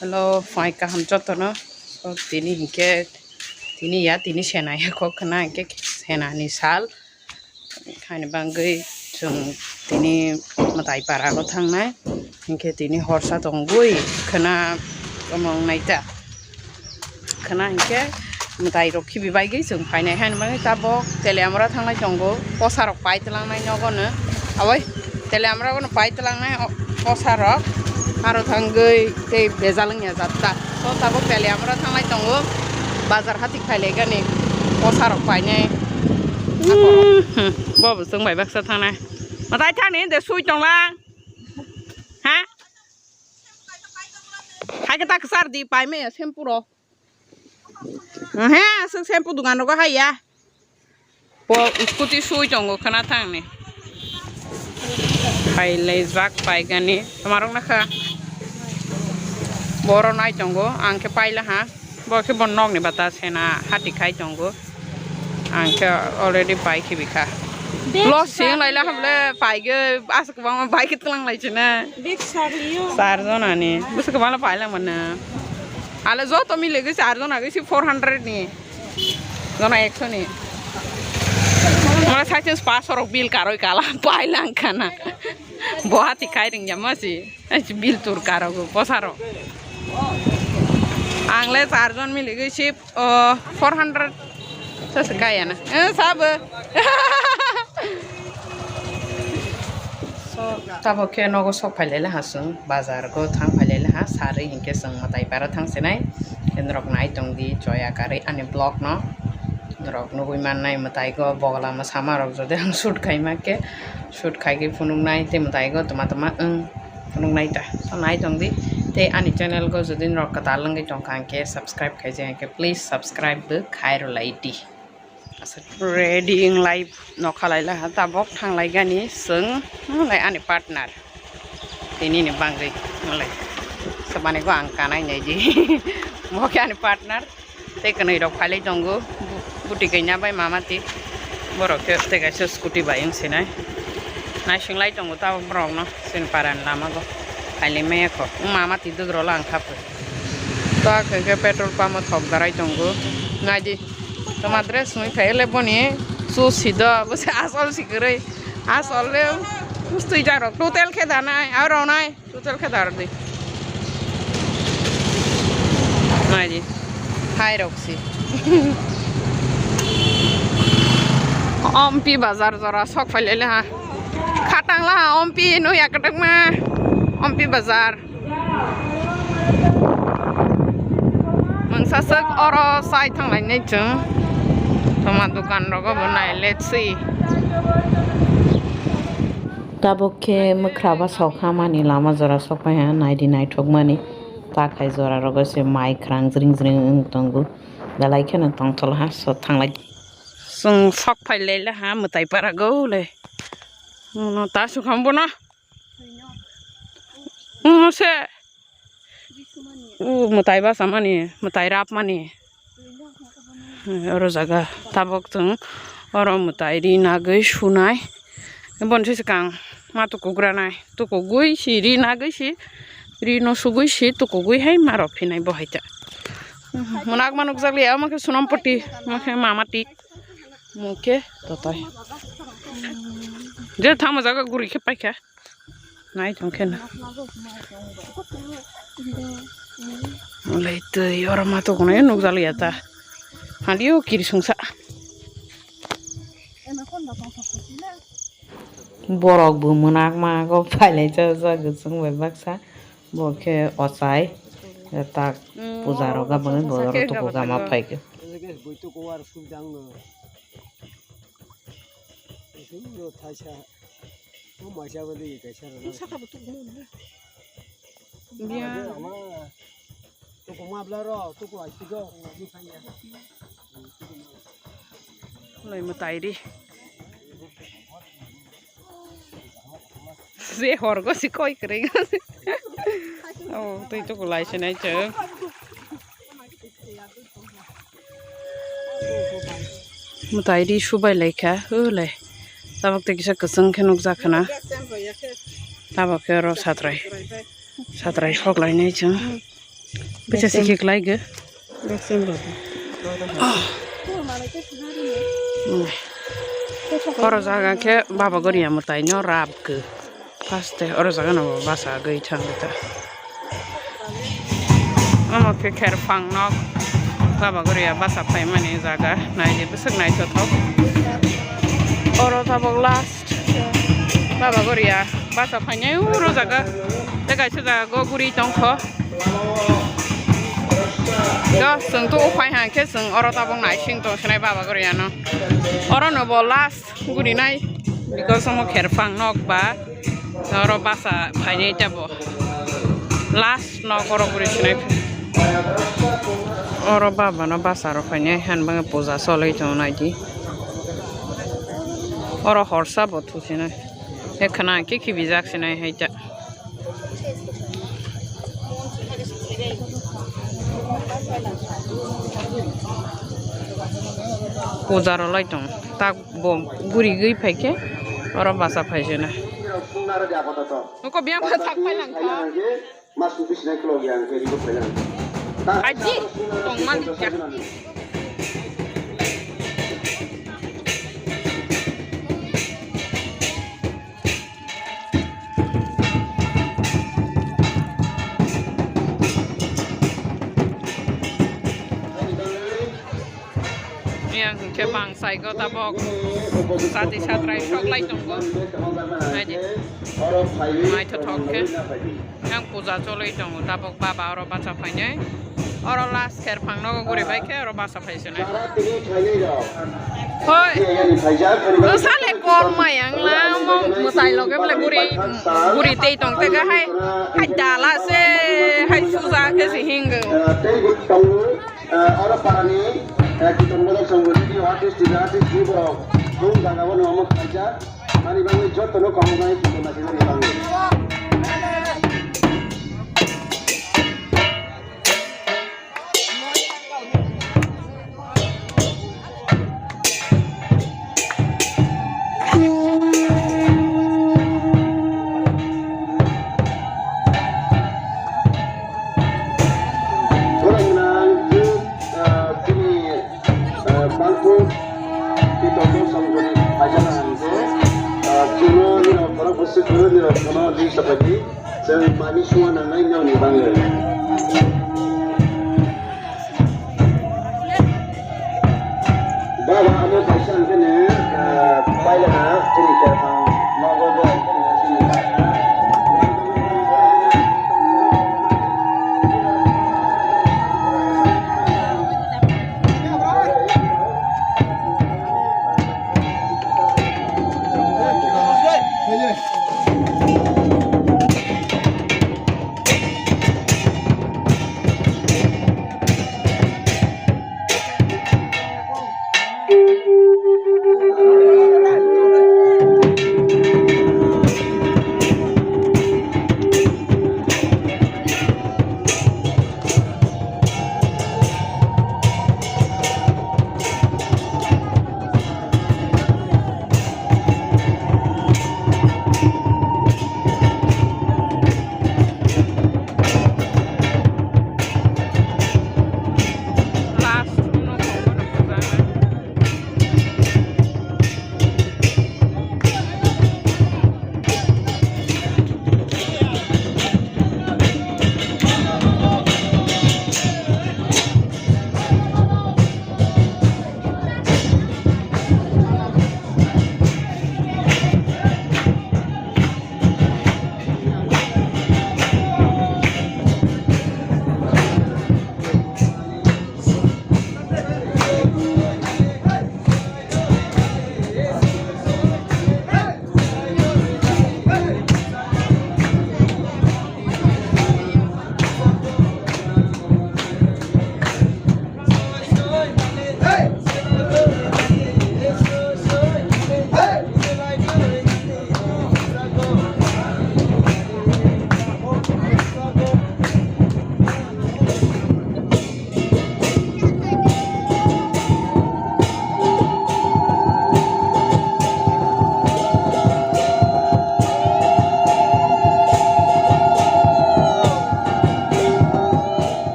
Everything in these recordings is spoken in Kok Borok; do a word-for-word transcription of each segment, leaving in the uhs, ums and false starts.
Hello, phai kaham jotono. So, tini hinkhe, tini ya, tini sena ya kok khna hinkhe sena ni sal. Haini bagwi chwng tini mwtai para o thangnai. Hinkhe tini horsa tongwi khna omong naita. Khna hinkhe mwtai rok khibi baigwi chwng phainai haini bagwi tabok Teliamura thanglai tongo. Posa rok pai twlangnai nogo no. Aboi Teliamura gono pai twlangnai o-, posa rok. Aro thangwi tei bejal wngya jatta. So tabok Teliamura thanglai tongo. Bazar hati khailai gani posa rok painai. Hmm, hmm. Bo bo chwng bai baksa thangnai. Mwtai thani de sui tonglang. Ha? Hai khe ta kwchar di pai me shampoo ro. He, aswk shampoo dukan rogo hai ya. Po scooty sui tongo khna thangni. Phailai jak paigani. Tomarok nakha. Boro nai tongo. Ang khe paila ha. Bo khe bo nokni bata sena hati khai tongo. Ang khe already pai khibi kha. Bag Los sing laila sari hamle paige aswk kwbangma bai khe twlang lai china. Bag sariyo. Char jona ni. Bwswk kwbangma pailang mano. Ale joto mile gwi char jona gwi si four hundred ni. Jona ekso ni. Mala saichung paso rok bill karoi kala pailang khana. Bo hati khai ring jama si. Bill tur karo go posaro. Ang le char jon mili gwi si. Oh, four hundred. Sasa kaya na. Eh, sabo. So, tabo khe nogo sok phailai laha chwng, bazar go thang phailai laha, sarwi hinkhe chwng mwtai para thang sinai. Norok nai tong di, joya karwi ani vlog no. Norok nugwi mannai mwtai go, bogla mwsama rok jodi ang shoot khaima khe, shoot khaigwi phunuknai tei mwtai go tma tma wng. Phunuknai ta. So, nai tong di. Tei ani channel go jodi norok kwtal wngwi tongkha hwnkhe, subscribe khaijak hwnkhe, please subscribe bo khairwlai di. Ready wng lai nokha lai laha tabok thang lai gani chwng, hmm, lai ani partner. Tini ni bangwi, hmm, lai. Sabani go ang kanai nai di. Bo khe ani partner. Tei kwnwi rok phailai tongo, bu-, buti kaina bai mama ti. Borok khe tei kaisa scooty bai wng sinai. Naising lai tongo tabok borok no, chini para ni lama go. Phailai maya kho. Wng mama ti dwk rok lang kha pho. To khe khe petrol pump o thok darai tongo. Nai di. Toma dress sumui phai le boni. Su si do, bo se asol si kwrwi. Asol le bustui jak rok. Total khe da nai, aro nai. Total khe dar di. Nai di. Hai rok si. Ompi bazar jora sok phai le ha. Khatang la ha Ompi no ya katak ma. Ompi bazar. Mangsa sek oro sai thang lai nai chung. Toma dukan rogo bo nai let's see. Tabuk khe mwkhraba sok hamani lama jora sok phai ha, naidi naithok mani. Takhai jora rogo se mai khrang jring jring wng tongo. Belai kheno tongthol ha, so thanglai. Chwng sok phai le le ha, mwtai para go le. Uno ta su kham bono. Uno se. O mwtai basa mani, mwtai rap mani. Oro jaga tabok chwng oro mwtai ri nagwi sunai. Boni se swkang ma tukugra nai. Tukugwi si ri nagwi si ri no sugwi si tukugwi hai ma rok phinai bo hai ta. Mwnak ma nukjak liya omo khe Sonam Pati, omo khe Mama Ti. Mukhe totai. Je thangma jaga guri khe paikha. Nai tong khe na. Lai twi oro ma to kono nukjaliya ta. Haliyo kiri sungsa. Borok bo mwnak ma go phailai cha cha gusung bai baksa. Bo khe ochai tak puja rok gabangwi bo oro tuku gama phaikhe. Thaisa. O maisa bo de kaisa rana. Saka bo tuk mo. Biya. Tuk ma bla ro, tuk ai tigo. Lai mwtai ri. Je hor go si koi kwrwi go. Oh, twi tuk lai se nai chwng. Mwtai ri subai lai kha, o lai. Tabok tei kisa kwchwng khe nukjak khna. Tabok khe oro satrai. Satrai sok lainai chwng. Bisa sikik lai ge. Oro jaga khe Baba Goria mwtai no rap ge. First day oro jaga no basa gwi thang ta. Omo khe kherphang nok Baba Goria basa phaimani jaga naidi bwswk naithothok. Oro tabok last Baba Goria basa phainai oro jaga tei kaisa jaga go guri tongkho. Ga chwng tu uphai hai khe chwng oro tabok naising tong sinai Baba Goria no. Oro no bo last guri nai because omo kherphang nok ba oro basa phainai tabo last nok oro guri sinai. Oro baba no basa rok phainai han bang puja soloi tong nai di. Oro horsa bo thusinai. Ekhana khe khibijak sinai hai ta. Puja rw lai tong. Tak bo guri gwi phai khe oro basa phai jana. Nuko biyang kha thak phai lang kha. Aji tong man kya. Yang hwnkhe bang saigo tabok sati satrai sok lai tongo. Naidi. Naithothok khe. Yang puja choloi tongo tabok baba oro bacha phainai. Oro last kherphang nogo guri bai khe oro bacha phai sinai. Hoi. Bwsale kol mayang la mo mwtai loge bole guri guri tei tong tega hai hai dala se hai suja khe se hingo. Tei bo tongo, oro parani kiton bodol song video artist, artist ni borok hung jaga o no omo khaijak. Mani bagwi jotono kaham khe kiton nasinani bagwi. Borok nang, ah, chini, ah, bangkuk, kiton samjoni phaijana hwnkhe, ah, chwngno nini borok bwswk kwrwini rok phano list sapai di. Chwng mani sua nangnai nokni bagwi. Baba amo kaisa hwnkhe ne, ah, pailana chini kherphang nogo bo hwnkhe ne chini.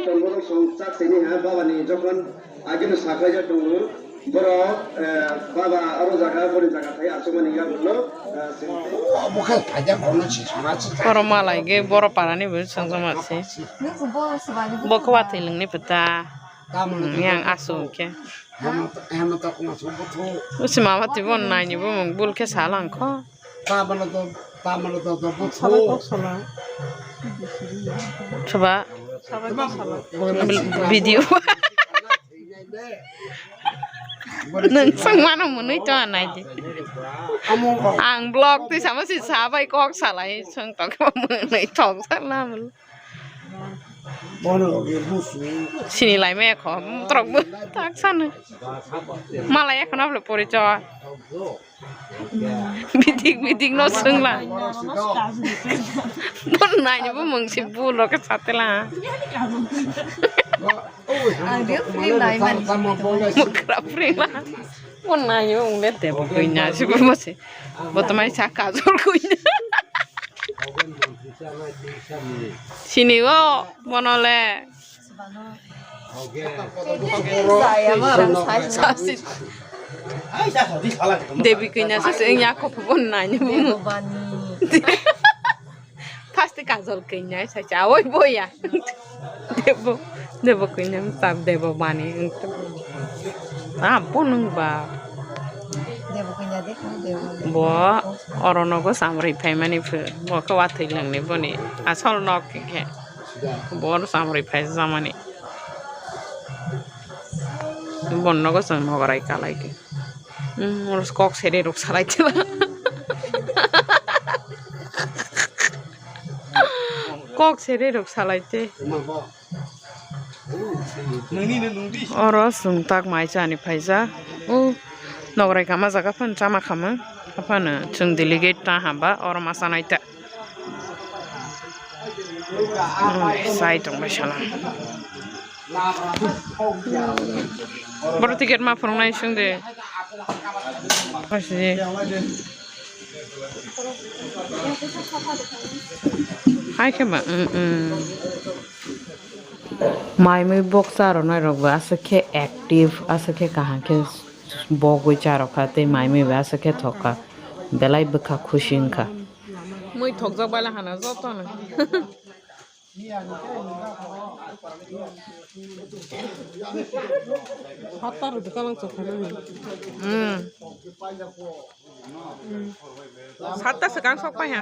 Tongborok song chak tini ha baba ni jokhon agino saklaijak tongo. Borok, eh, baba aro jaga boni jaga thai achukmani yagulo, eh, se- Obo khe phaijak kono si sona si. Borok malai ge borok parani bo songjakma se. Bo khe watwi lwngni pwta. Yang asuk khe. Usi mama twi bo naini bo mung bul khe salang kho. Soba. Video. Nung sung mano mwnwi to anai di. Ang blog twi sama si sabai kok salai sung tong mwnwi thok sala mulu. Sini lai me kho, trok bo tak sanu. Malai ekhono aphle porichoi. Bidik bidik no sungla. Bon nai bo mung si bulo ke satela. Mukra pringla. Bon nai bo mung le debo kuina si bo se. Bo to mai sa kajol kuina. Sini o bono le. Devi kanya sa se ya ko pon nai ni. First kajol kanya sa cha oi boya. Debo, debo kanya sa debo bani. Ah, ponung ba. Debo kanya de, debo. Bo orono go samri phaimani phu. Bo ko wathwi lengni boni. Asol nok khe. Bor samrwi phai jamani. Bonno go chwng nogorai kalai ke. Hmm, oro kok sere rok salai te. Kok sere rok salai te. Oro chwng tak mai chani phaijak. O nogorai kama jaga phano chama khamang. Aphano chwng delegate ta hamba oro ma chanai ta. Sai tongbai sala. Boro ticket ma phunuknai swngdi. Hai khe ba, mm, mm. Mai mui bok cha rwnai rok bo aswk khe active, aswk khe kaham khe bogwi cha rw kha tei mai mui bo aswk khe thok kha. Belai bwkha khusi wng kha. Mui thokjak bai le hana jotono. Hatta rwdi kalang chok khainani. Hmm. Satta swkang sok pai ha.